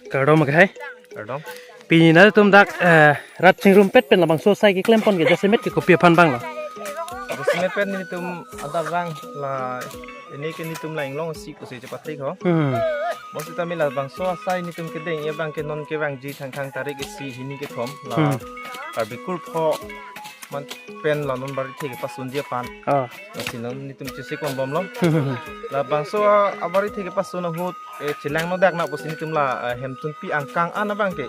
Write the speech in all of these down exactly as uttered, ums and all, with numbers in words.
Kardom akhai. Kardom. Pini nanglitum dak, eh, rat chingrumpet pen labangso asai keklempon ke jasemet ke kopi aphan vanglo? Jasemet pen nelitum adap vang la, pini ke nelitum la Inglong isi pusi chepathik ho. Hmm. Mo sitame labangso asai nelitum kedeng abang ke non kevangji Thangthang tarik isi hini kethom la, hmm, Karbi Kurpho man pen la non barithe kepasunji aphan. Ah. Lasi non nelitum chesikon bomlo. Hmm. Labangso a, abarithe kepasun ahut, eh, chelangno dak na pusi nelitum la, eh, Hemtunpi angkang an abang ke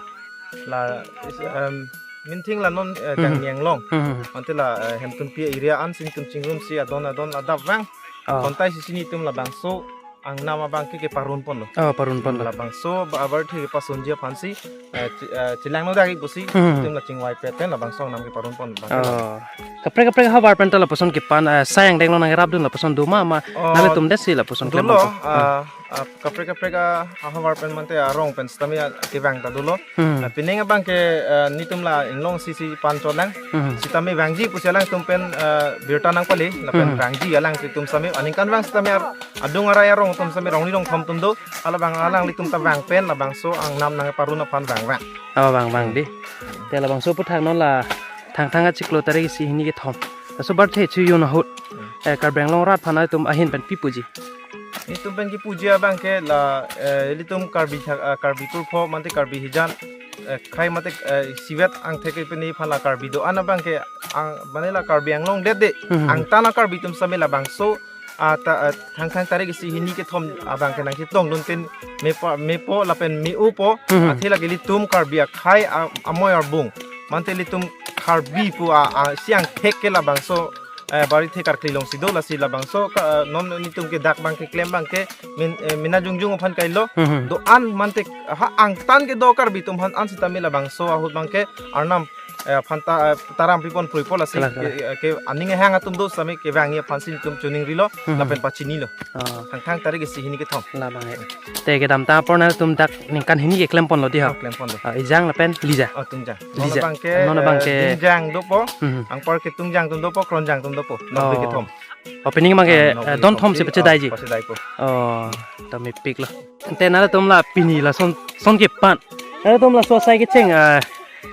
la, is, em, minthing la non, eh, Hmm. Jangmi Anglong. Hmm. Ante la, eh, Hemtunpi area ansi nelitum chingrumsi adon adon adap vang. Ah. Kontai sisi nelitum labangso angnam abang ke keparunponlo. Oh, parunponlo. Labangso ba abarithe kepasunji aphansi, eh, che-, eh, chelangno dak pusi, Hmm. nelitum la chingvaipet pen labangso angnam keparunpon abang ke la. Oh. Kaprek kaprek ahavar pen ta lapuson kepan, eh, sai angdeng along nangrapdun lapuson do ma ma, oh, nanglitum detsi lapuson dolo, klem bang. Ah, ah, kaprek kaprek ahavar pen mante arong pen sitame kevang ta dolo. Hmm. Ah, pining abang ke, eh, nelitum la Inglong isi isi pan chotlang. Hmm. Sitame vangji pusi alangtum pen, eh, birta nangpale, lapen Hmm. vangji alangtum sitame aningkanvang sitame ar-, adung arai arong atum sitame rongni rongthom atum do, halabang alanglitum ta vang pen labangso angnam nangparun aphan vang vang. Oh, vang vang dei. Te labangso aphuthak non la Thangthang achiklo tarik isi hini kethom. Laso barithe chiyun ahut, Hmm. eh, Karbi Anglong arat aphan nanglitum ahin pen pi puji? Nelitum pen kepuji abang ke la, eh, ilitum Karbi thak, ah, Karbi Kurpho mante Karbi hijan, eh, khei mante, eh, isivet angthek ke pini aphan la Karbi do-an abang ke ang, mane la Karbi Anglong det dei. Hmm. Angtan a-Karbi atum sitame labangso, ah, ta, ah, Thangthang tarik isi hini kethom abang ke nangchetongdun pen mepo, mepo lapen me-opo, Hmm. athe lake ilitum Karbi akhei a, amoi arbung. Mante ilitum Karbi pu a, a, isi angthek ke labangso, eh, barithe karkli alongsi do, lasi labangso ka, eh, non nelitum ke dak abang keklem abang ke min, eh, mina jongjong aphan kailo. Hmm. Do-an mante ha angtan kedo Karbi atum aphan an sitame labangso ahut abang ke Arnam, eh, aphan ta, eh, taram pipon pruipo lasi Kalang, kalang. ke, eh, ke aning ehang atum do sitame kevangji aphansi nelitum choningrilo, Hmm. lapen pachinilo. Ah. Thangthang tarik isi hini kethom. Labang he. Te kedamtang apor nanglitum dak ningkan hini keklemponlo dei ha? Oh, klemponlo. Ah, Ijang lapen Lija. Oh, Tungjang. Lija. Non abang ke, non abang eh, ke Dingjang dopo. Hmm. Anpar ke Tungjang atum dopo, Kronjang atum dopo. Non Oh. abang kethom. Oh, pining abang ke, Ah, non eh, abang Donthom kethom si si, pachedaiji. Oh, pachedaipo. Oh, ta mepiklo. Ante nanglitum la pini lason, son kepan. Nanglitum laso asai kecheng, eh,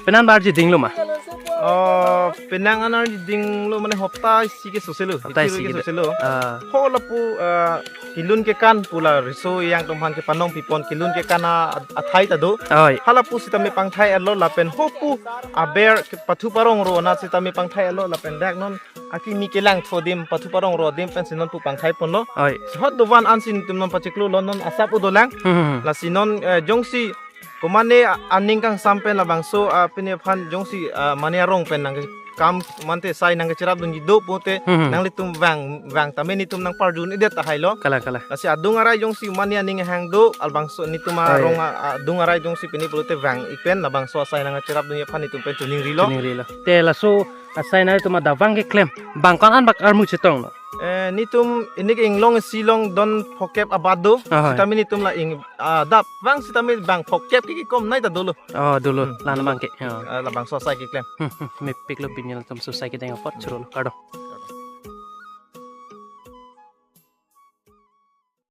penang arjudinglo ma? Oh, penang an arjudinglo mane hopta isi ke soselo. Hopta isi ke soselo. Ah. Ho lapu, ah, kelun kekan pu la riso ejang atum aphan kepanong pipon kelun kekan a, athai ta do. Oi. Hala pu sitame pangthai-etlo lapen ho pu aber ke pathu parong ro na sitame pangthai-etlo lapen dak non akimi kelang tho adim pathu parong ro adim pensi non pu pangthaiponlo. Oi. Hot do van ansi nelitum non pachiklolo non asap-o dolang. Hmm. Lasi non, eh, jongsi komane a-, aning kangsam pen labangso, ah, pini aphan jongsi, ah, mane arong pen nangkam mante sai nangkacherapdunji do pute Hmm. nanglitum vang, vang tame nelitum nangparjun-edet tahailo. Kalang, kalang. Lasi adung arai jongsi mane aning ehang do, labangso nelitum Ai. arong a, adung arai jongsi pini pulote vang-ik pen labangso asai nangkacherapdunji aphan nelitum pen choningrilo. Choningrilo. Te laso asai nanglitum adap vang keklem abang ko-an bak armu chetonglo? Eh, nelitum pini ke Inglong isi along don phokep abat do. Ahoi. Sitame nelitum la ing, ah, adap vang sitame bang phokep ke kekom nai ta dolo. Oh, dolo. Hmm, La-an dolo. abang ke. Oh. Ah, labangso asai keklem. Hmm, hmm. Mepiklo pini latum so asai kedeng apot churolo. Kardom.